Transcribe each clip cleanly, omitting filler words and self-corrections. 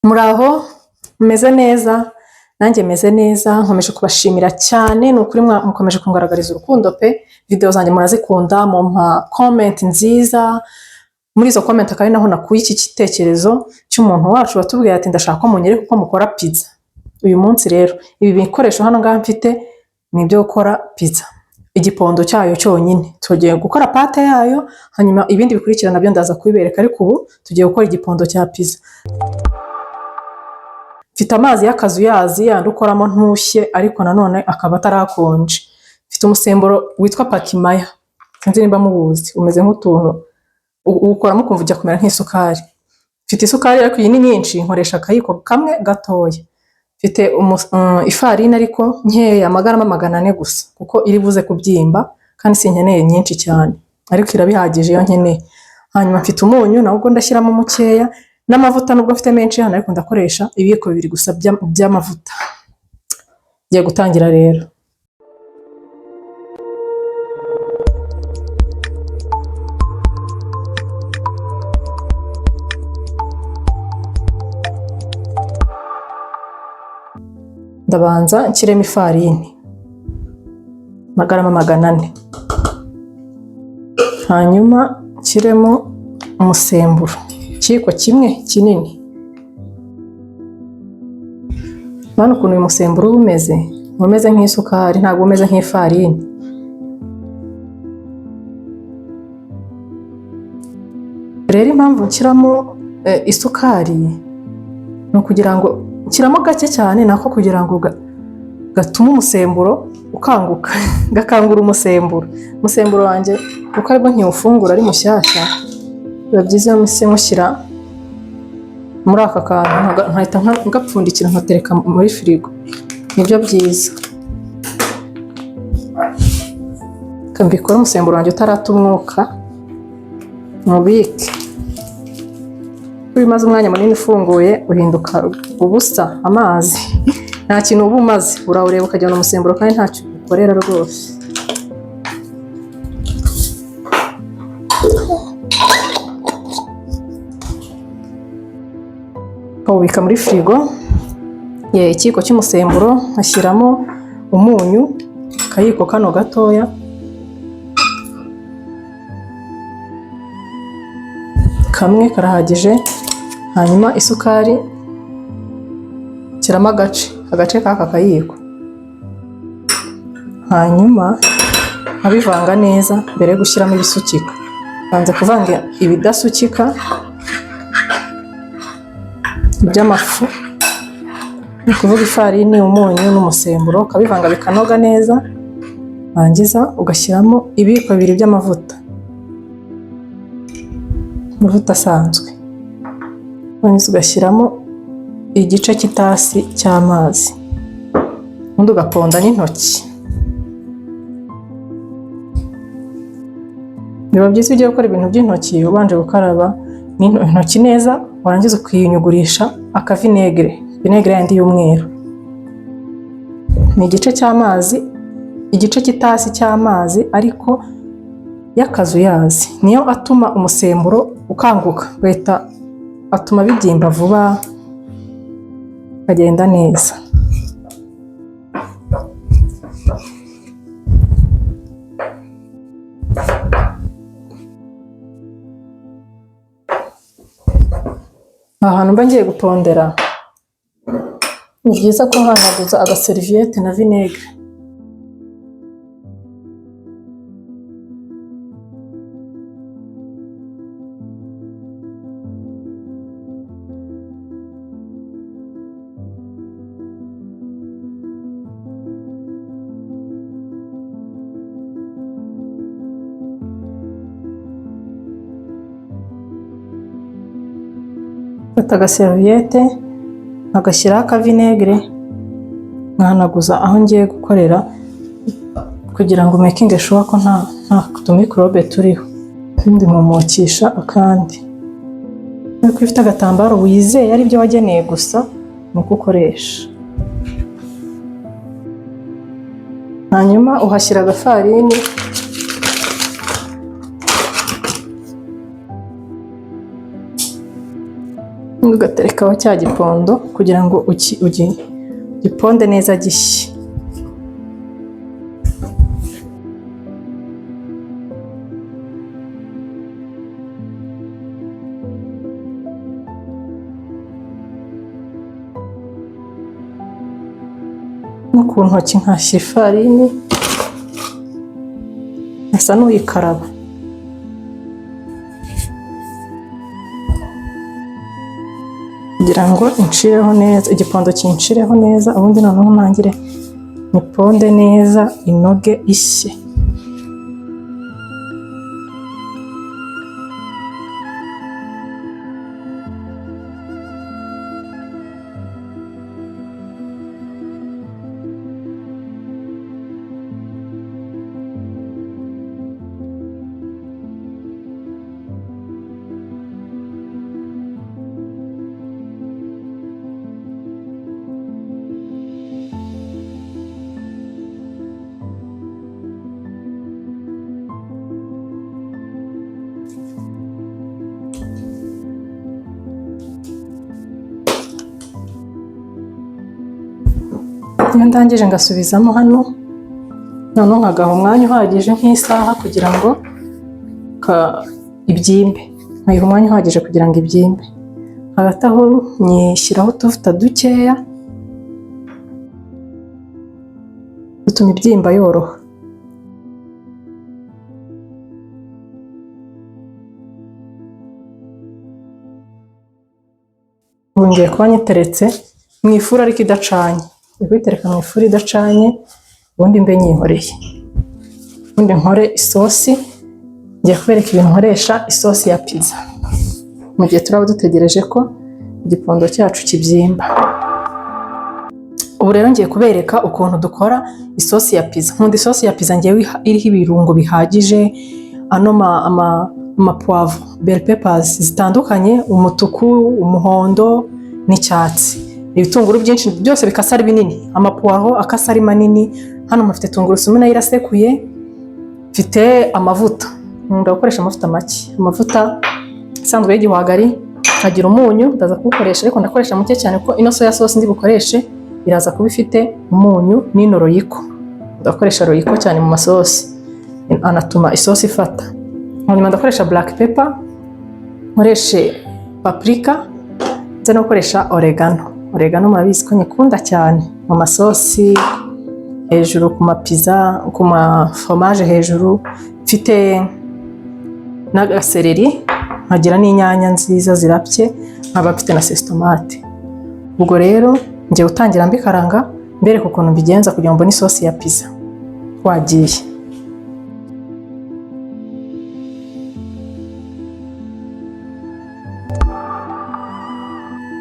Muraho mumeze neza, nanjye meze neza, nkomeje kubashimira cyane, ni ukuri mukomeje kungaragariza urukundo pe. Video zanjye murazikunda, mumpa comment nziza. Muri izo comment akaba ari naho nakuye iki gitekerezo cy'umuntu wacu watubwiye ati: "Ndashaka ko munyereka uko mukora pizza." Uyu munsi rero ibi bikoresho hano ngaha mfite ni ibyo gukora pizza, igipondo cyayo cyonyine. Tugiye gukora pâte yayo, hanyuma ibindi bikurikira nabyo ndaza kubibereka, ariko ubu tugiye gukora igipondo cya pizza. Mfite amazi y'akazuyazi, yandi ukoramo ntushye ariko nanone akaba atarakonje. Mfite umusemburo witwa Pakimaya, sinzi nimba muwuzi, umeze nk'utuntu uwukoramo ukumva ujya kumera nk'isukari. Mfite isukari ariko iyi ni nyinshi, nkoresha akayiko kamwe gatoya. Mfite ifarini ariko nkeya, amagarama 400 gusa, kuko iri buze kubyimba kandi sinkeneye nyinshi cyane, ariko irabihagije iyo nkeneye. Hanyuma mfite umunyu, nawo ubwo ndashyiramo mukeya, n'amavuta, nubwo mfite menshi hano ariko ndakoresha ibiyiko 2 gusa by'amavuta. Ngiye gutangira rero. Ndabanza nshyiremo ifarini amagarama 400, hanyuma nshyiremo umusemburo ikiyiko kimwe kinini. Urabona ukuntu uyu musemburo uba umeze? Uba umeze nk'isukari, ntabwo umeze nk'ifarini. Rero impamvu nshyiramo isukari ni ukugira ngo nshyiramo gake cyane, nako kugira ngo gatume umusemburo ukanguka, gakangura umusemburo. Umusemburo wanjye kuko aribwo nkiwufungura ari mushyashya, biba byiza iyo mpise nywushyira muri aka kantu, nkahita ngapfundikira, nkatereka muri firigo, nibyo byiza. Reka mbikore umusemburo wanjye utarata umwuka, mubike. Iyo umaze umwanya munini ufunguye uhinduka ubusa, amazi, nta kintu uba umaze, urawureba ukajyana umusemburo kandi ntacyo ukorera rwose. Ukawubika muri firigo. Ikiyiko cy'umusemburo, nkashyiramo umunyu akayiko kano gatoya, kamwe karahagije. Hanyuma isukari nshyiramo agace k'aka kayiko, hanyuma nkabivanga neza mbere yo gushyiramo ibisukika. Banza kuvanga ibidasukika by'amafu, ni ukuvuga ifarini, umunyu n'umusemburo, ukabivanga bikanoga neza, warangiza ugashyiramo ibiyiko 2 by'amavuta, amavuta asanzwe, warangiza ugashyiramo igice cy'itasi cy'amazi, ubundi ugaponda n'intoki. Biba byiza iyo ugiye gukora ibintu by'intoki ubanje gukaraba intoki neza, warangiza ukiyunyugurisha akavinegere, vinegere yandi y'umweru. Ni igice cy'amazi, igice cy'itasi cy'amazi ariko y'akazuyazi, niyo atuma umusemburo ukanguka, ugahita atuma bibyimba vuba, bikagenda neza. Aha hantu mba ngiye gupondera ni byiza kuhanaguza agaseriviyete na vinegere. Mfata agaseriviyete nkagashyiraho akavinegere, nkahanaguza aho ngiye gukorera kugira ngo making sure ko nta tumikorobe turiho, ubundi nkumukisha akandi. Ariko iyo ufite agatambaro wizeye aribyo wageneye gusa, ni uko ukoresha. Hanyuma uhashyira agafarini. Ugaterekaho cya gipondo kugira ngo ugiponde neza gishye. No ku ntoki nkashyira ifarini, nkasa n'uyikaraba. Kugira ngo inshireho neza, igipondo kinshireho neza, ubundi noneho ntangire nyiponde neza inoge ishye. Iyo ndangije ngasubizamo hano, noneho nkagaha umwanya uhagije nk'isaha kugira ngo ibyimbe, nkayiha umwanya uhagije kugira ngo ibyimbe. Hagati aho nyishyiraho utuvuta dukeya dutuma ibyimba yoroha. Ubu ngiye kuba nyiteretse mu ifuru ariko idacanye. Ngiye kuyitereka mu ifuru idacanye, ubundi mbe nyihoreye. Ubundi nkore isosi, ngiye kubereka ibintu nkoresha isosi ya pizza. Mu gihe turaba dutegereje ko igipondo cyacu kibyimba. Ubu rero ngiye kubereka ukuntu dukora isosi ya pizza. Nkunda isosi ya pizza ngewe iriho ibirungo bihagije, ano ama poivre, bell peppers zitandukanye, umutuku, umuhondo n'icyatsi. Ibitunguru byinshi byose bikasa ari binini, amapuwaro akasa ari manini. Hano mfite tungurusumu nayo irasekuye, mfite amavuta. Nkunda gukoresha amavuta make, amavuta asanzwe y'igihwagari, nkagira umunyu, ndaza kuwukoresha ariko ndakoresha muke cyane kuko ino soya sauce ndi bukoreshe iraza kuba ifite umunyu n'ino Royco. Ndakoresha Royco cyane mu masosi, anatuma isosi ifata. Hanyuma ndakoresha black pepper, nkoreshe paprika, ndetse no gukoresha oregano. Oregano murabizi ko nyikunda cyane mu masosi, hejuru ku mapiza, ku ma fromage hejuru. Mfite n'agaseleri, nkagira n'inyanya nziza zirapye, nkaba mfite na sauce tomate. Ubwo rero ngiye gutangira mbikaranga, mbereka ukuntu mbigenza kugira ngo mbone isosi ya pizza. Twagiye.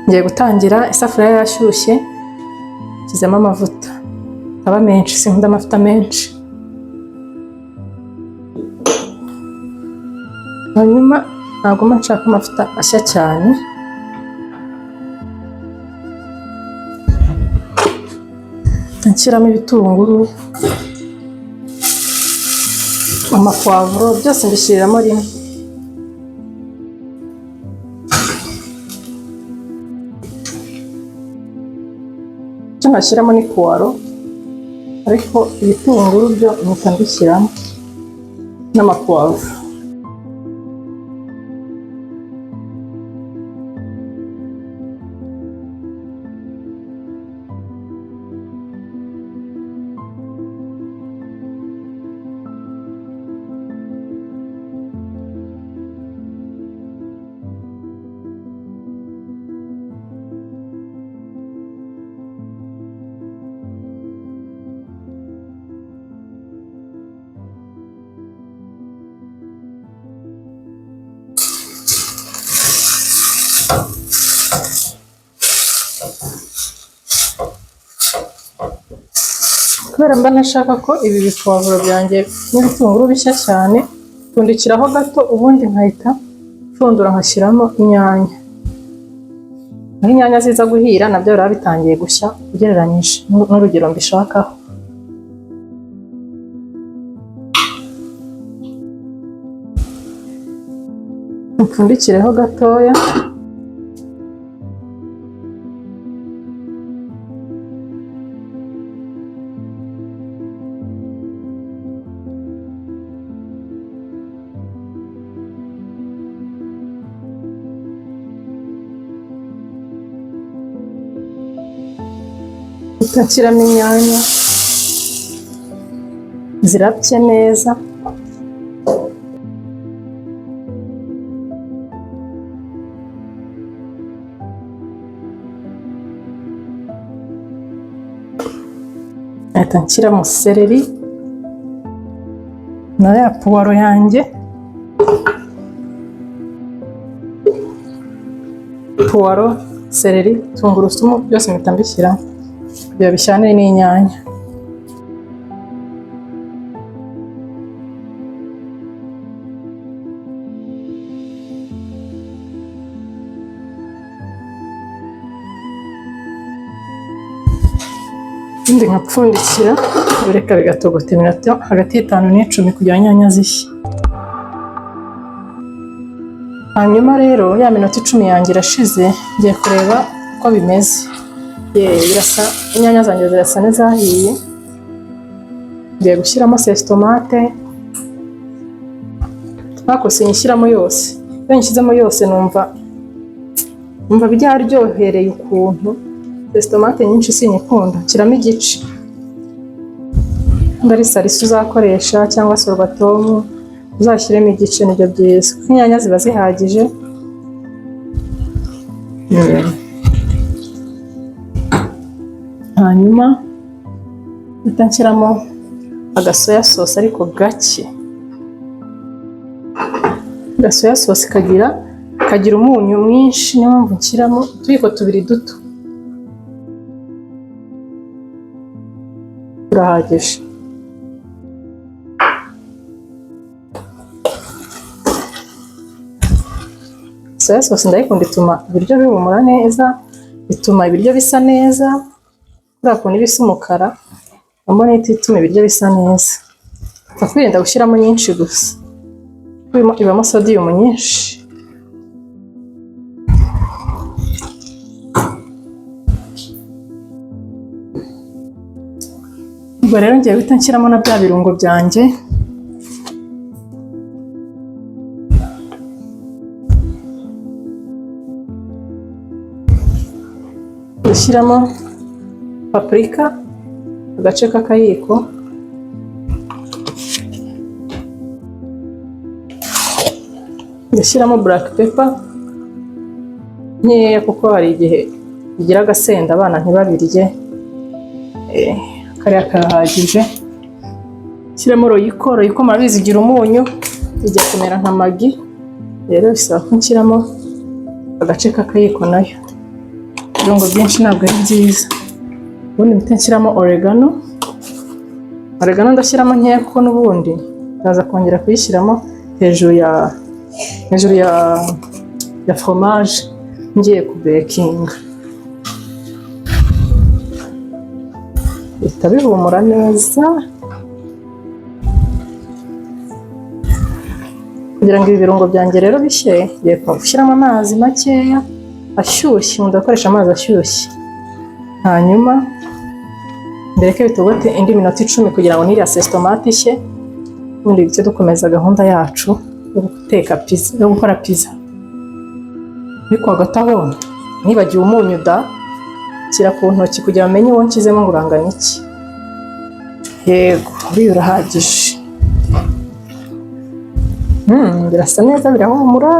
Ngiye gutangira, isafuriya yashyushye, nshyizemo amavuta. Aba menshi, sinkunda amavuta menshi. Hanyuma ntabwo mba nshaka amavuta ashya cyane. Nshyiramo ibitunguru, amapavuro, byose mbishyiriramo rimwe. Icyo ntashyiramo ni puwaro, ariko ibitunguru byo mpita mbishyiramo n'amapavuro. Kubera mba ntashaka ko ibi bipavuro byanjye n'ibitunguru bishya cyane, mpfundikiraho gato ubundi nkahita mfundura nkashyiramo inyanya. Aho inyanya ziza guhira nabyo biba bitangiye gushya ugereranyije n'urugero mbishakaho. Mpfundikireho gatoya. Nshyiramo inyanya zirapye neza. Nkahita nshyiramo seleri na ya puwaro yanjye. Puwaro, seleri, tungurusumu byose mpita mbishyiramo kugira bishyane n'inyanya. Ubundi nkapfundikira, bireka bigatogota iminota hagati y'5 n'10 kugira inyanya zishye. Hanyuma rero ya minota 10 yanjye irashize, ngiye kureba uko bimeze. Birasa, inyanya zanjye zirasa n'izahiye. Ngiye gushyiramo sauce tomate, ariko sinyishyiramo yose. Iyo nyishyizemo yose numva byaryohereye ukuntu. Sauce tomate nyinshi sinyikunda, nshyiramo igice. Niba ari salsa uzakoresha cyangwa sorwatomu, uzashyiremo igice, nibyo byiza, kuko inyanya ziba zihagije. Hanyuma mpita nshyiramo agasoya sauce ariko gake. Agasoya sauce kagira umunyu mwinshi, niyo mpamvu nshyiramo utuyiko tubiri duto. Turahagije. Soya sauce ndayikunda, ituma ibiryo bihumura neza, ituma ibiryo bisa neza, kuriya kuntu iba isa umukara, mbona ihita ituma ibiryo bisa neza. Upfa kwirinda gushyiramo nyinshi gusa, ibamo sodium nyinshi. Ubwo rero ngiye guhita nshyiramo na bya birungo byanjye. Gushyiramo paprika agace k'akayiko, gushyiramo black pepper nkeya kuko hari igihe igira agasenda abana ntibabirye, kariya karahagije. Shyiramo Royco. Royco murabizi igira umunyu, ijya kumera nka Maggi, rero bisaba ko nshyiramo agace k'akayiko nayo. Ibirungo byinshi ntabwo ari byiza. Ubundi mpite nshyiramo oregano. Oregano ndashyiramo nkeya kuko n'ubundi ndaza kongera kuyishyiramo hejuru ya fromage ngiye kubekinga. Bihita bihumura neza. Kugira ngo ibi birungo byanjye rero bishye, ngiye gushyiramo amazi makeya ashyushye. Nkunda gukoresha amazi ashyushye. Hanyuma mbere bitogote indi minota 10 kugira ngo n'iriya sauce tomate ishye, ubundi duhite dukomeza gahunda yacu yo guteka pizza, yo gukora pizza. Ariko hagati aho nibagiwe umunyu da, shyira ku ntoki kugira ngo umenye uwo nshyizemo ngo urangana iki. Yego, uriya urahagije. Birasa neza, birahumura.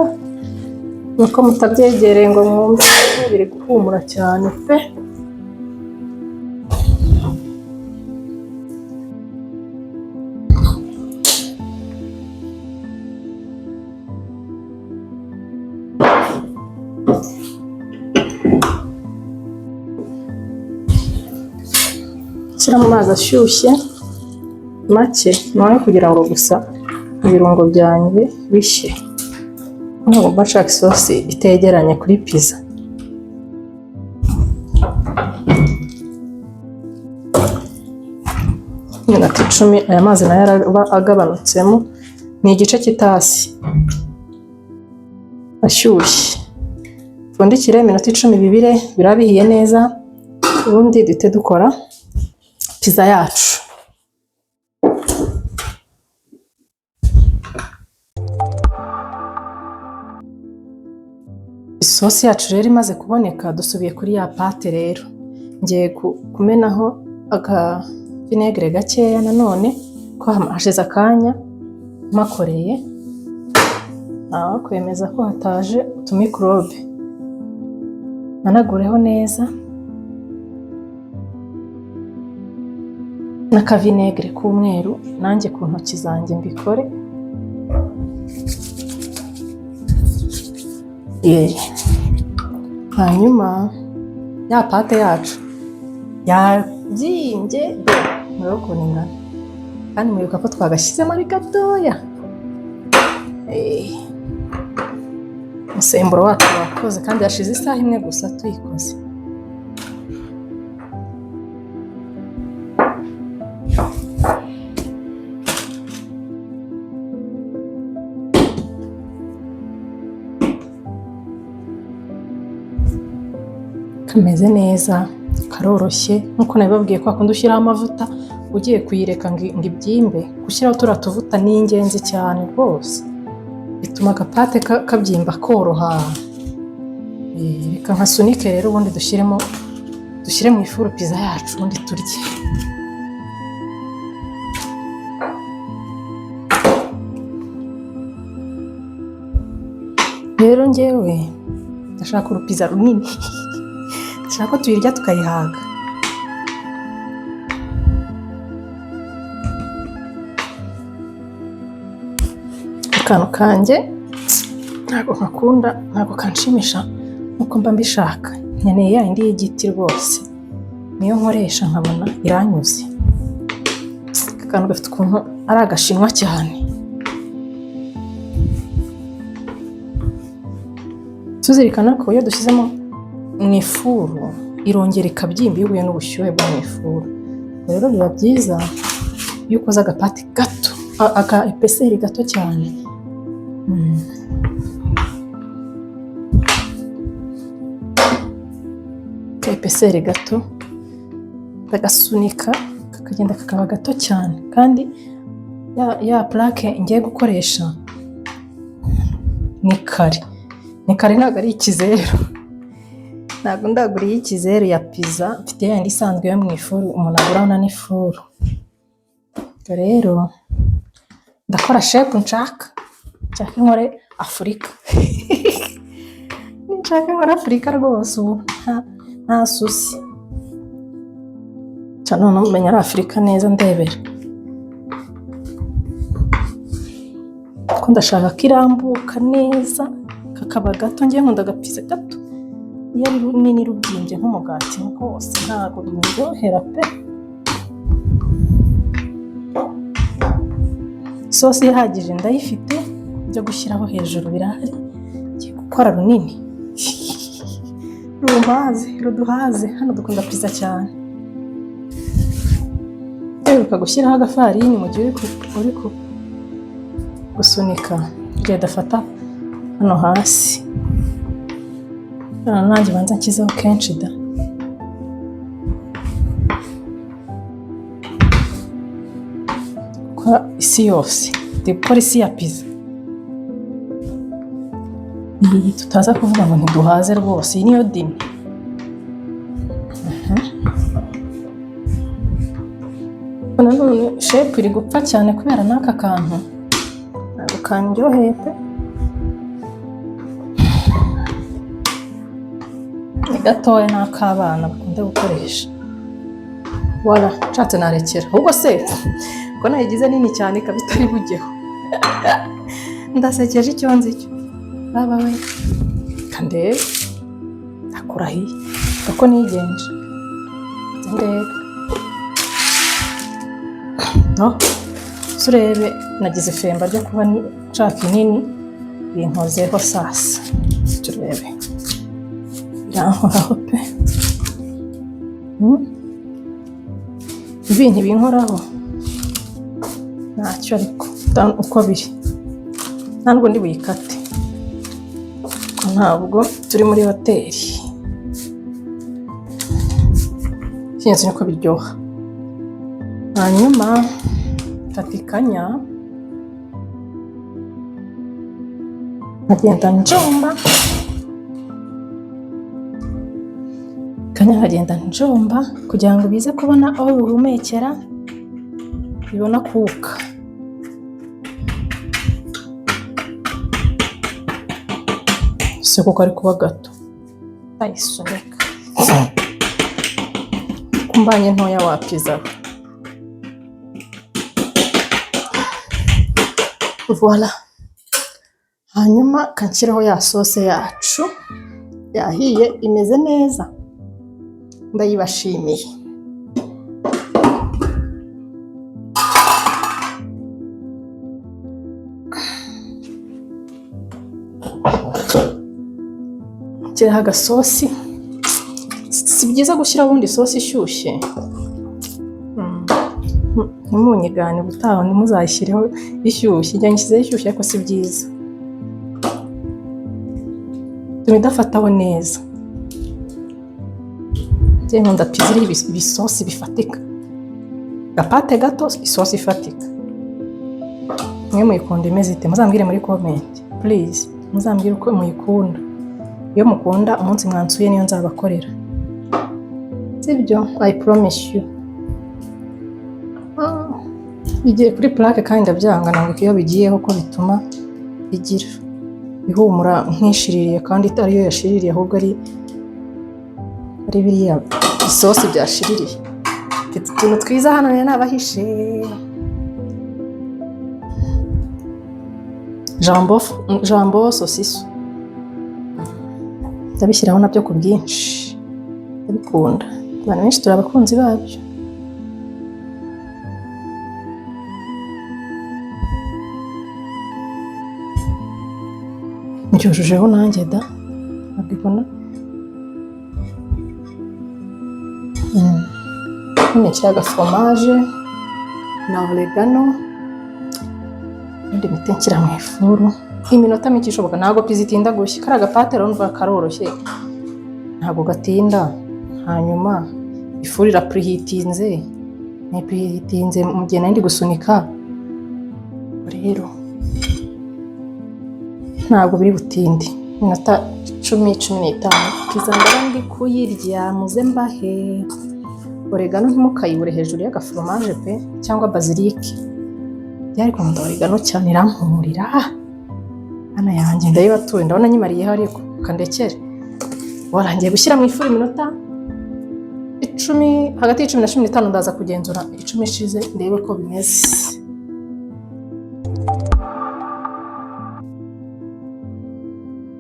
Nuko mutabyegereye ngo mwumve, biri guhumura cyane pe. Shyira mu mazi ashyushye make nawe kugira ngo gusa ibirungo byanjye bishye. Ntabwo mba nshaka isosi itegeranye kuri pizza. Iminota 10, aya mazi nayo araba agabanutsemo, ni igice cy'itasi ashyushye. Pfundikire iminota 10 bibire, biraba bihiye neza, ubundi duhite dukora pizza yacu. Isosi yacu rero imaze kuboneka, dusubiye kuri ya pâte rero. Ngiye kumenaho aka vinaigre gakeya nanone, ko hashize akanya mpakoreye, ntawakwemeza ko hataje utumikorobe. Mpanagureho neza n'akavinegere k'umweru, nanjye ku ntoki zanjye mbikore. Hanyuma ya pâte yacu yabyimbye, murebe ukuntu ingana, kandi muribuka ko twagashyizemo ari gatoya. Umusemburo wacu wakoze, kandi hashize isaha imwe gusa tuyikoze. Kameze neza, karoroshye, nk'uko nabibabwiye, kwa kundi ushyiraho amavuta ugiye kuyireka ngo ibyimbe, gushyiraho turiya tuvuta ni ingenzi cyane rwose, bituma agapâte kabyimba koroha. Reka nkasunike rero, ubundi dushyire mu ifuru pizza yacu, ubundi turye. Rero njyewe ndashaka urupizza runini, ndashaka ko tuyirya tukayihaga. Akantu kanjye ntabwo nkakunda, ntabwo kanshimisha nkuko mba mbishaka. Nkeneye ya yindi y'igiti rwose, niyo nkoresha nkabona iranyuze. Aka kantu gafite ukuntu ari agashinwa cyane. Tuzirikana ko iyo dushyizemo mu ifuru irongera ikabyimba iyo ihuye n'ubushyuhe bwo mu ifuru. Rero biba byiza iyo ukoze agapâte gato, aka épaisseur gato cyane. Aka épaisseur gato ndagasunika kakagenda kakaba gato cyane, kandi ya plaque ngiye gukoresha ni kare, ni kare, ntabwo ari ikizeru. Ntabwo ndagura iy'ikizeru ya pizza, mfite ya yindi isanzwe yo mu ifuru umuntu agurana n'ifuru. Ubwo rero ndakora shape nshaka, nshaka nkore Afurika, nshaka nkore Afurika rwose ubu nta souci. Noneho menya ari Afurika neza ndebera, kuko ndashaka ko irambuka neza kakaba gato. Njye nkunda agapizza gato, iyo ari runini rubyimbye nk'umugati rwose ntabwo bindyohera pe. Isosi ihagije ndayifite, ibyo gushyiraho hejuru birahari, ngiye gukora runini rumpaze ruduhaze. Hano dukunda pizza cyane. Wibuka gushyiraho agafarini mu gihe uri gusunika kugira idafata hano hasi. Nanjye banza nshyizeho kenshi da. Gukora isi yose, ndi gukora isi ya pizza. Iyi tutaza kuvuga ngo ntiduhaze rwose, iyi niyo dîner. Nanone shape iri gupfa cyane kubera n'aka kantu ntabwo kandyoheye pe. Ni gatoya, ni ak'abana bakunda gukoresha. Wala nshatse narekera, ahubwo se ko nayigize nini cyane ikaba itari bujyeho. Ndasekeje icyo nzi cyo. Baba we, reka ndebe, ndakurahiye kuko nigenje. Ndebe no turebe, nagize ifemba ryo kuba nshaka inini, binkozeho sasa. Turebe, birankoraho pe. Ibi ntibinkoraho ntacyo, ariko uko biri ntabwo ndi buyikate, kuko ntabwo turi muri hoteli. Icy'ingenzi ni uko biryoha. Hanyuma mfata ikanya nkagenda njomba. Ikanya Hanyuma nkagenda njomba kugira ngo bize kubona aho bihumekera, bibona akuka. Si kuko ari kuba gato, ayisunika kumbanye ntoya wa pizza. Voilà. Hanyuma kanshyireho ya sauce yacu yahiye, imeze neza, ndayibashimiye. Nshyiraho agasosi. Si byiza gushyiraho ubundi isosi ishyushye. Ntimunyigane ubutaha, ntimuzayishyireho ishyushye. Njye nyishyizeho ishyushye, ariko si byiza, bituma idafataho neza. Njye nkunda pizza iriho ibisosi bifatika, gapate gato, isosi ifatika. Mwe muyikunda imeze ite? Muzambwire muri comment, please. Muzambwire uko muyikunda. Iyo mukunda, umunsi mwansuye niyo nzabakorera, sibyo? I promise you. Ah, bigiye kuri plaque kandi ndabyanga. Ntabwo iyo bigiyeho ko bituma igira ihumura nk'ishiririye, kandi itari yo yashiririye, ahubwo ari biriya isosi byashiririye. Mfite utuntu twiza hano rero nabahishe: jambon, jambon, sosiso. Ndabishyiraho nabyo ku bwinshi, ndabikunda. Abantu benshi turi abakunzi babyo. Mbyujujeho nanjye da, ntabwo ibona. Hano nshyira agaforomaje na oregano, ubundi mpite nshyira mu ifuru iminota mike ishoboka. Ntabwo pizza itinda gushya. Kariya gapate rero urumva karoroshye, ntabwo gatinda. Hanyuma ifuru irapreheatinze, nayipreheatinze mu gihe nari ndi gusunika. Rero ntabwo biri butinde, iminota 10, 15, pizza ndaba ndi kuyirya. Muze mbahe. Oregano ntimukayibure hejuru y'agaforomaje pe, cyangwa basilic. Ariko nkunda oregano cyane, irampumurira. Hano yanjye ndayibatuye, ndabona nyimariyeho, ariko kandekere. Warangiye gushyira mu ifuru iminota 10, hagati y'icumi na 15. Ndaza kugenzura 10 ishize ndebe ko bimeze.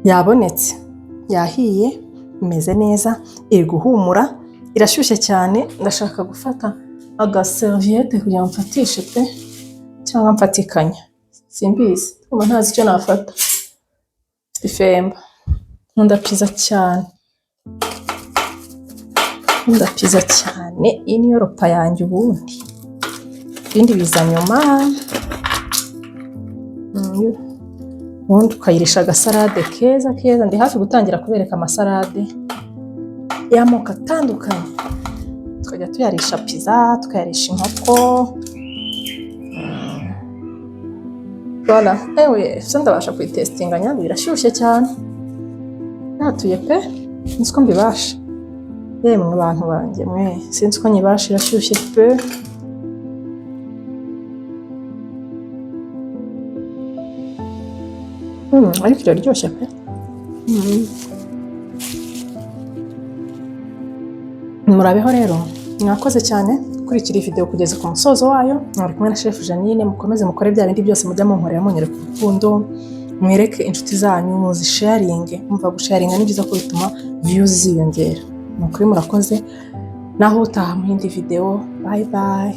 Yabonetse, yahiye, imeze neza, iri guhumura, irashyushye cyane. Ndashaka gufata agaserviette kugira ngo mfatishe pe, cyangwa mfatikanya, simbizi, ndumva ntazi icyo nafata. Mfite ifemba. Nkunda pizza cyane, nkunda pizza cyane. Iyi niyo repas yanjye, ubundi ibindi biza nyuma. Ubundi ukayirisha agasalade keza keza. Ndi hafi gutangira kubereka amasalade y'amoko atandukanye, tukajya tuyarisha pizza, tukayarisha inkoko. Voilà. Ewe se, ndabasha kuyitestinga nyandu? Irashyushye cyane, natuye pe, sinzi ko mbibasha. Yemwe bantu banjye mwe, sinzi ko nyibasha, irashyushye pe. Ariko iraryoshye pe. Murabeho rero, mwakoze cyane gukurikira iyi video kugeza ku musozo wayo. Mwari kumwe na Chef Janine. Mukomeze mukore bya bindi byose mujya munkorera, munyereka urukundo, mwereke inshuti zanyu, muzisharinge. Umva, gusharinga ni byiza ko bituma views ziyongera. Ni ukuri murakoze, naho utaha mu yindi video. Bye bye.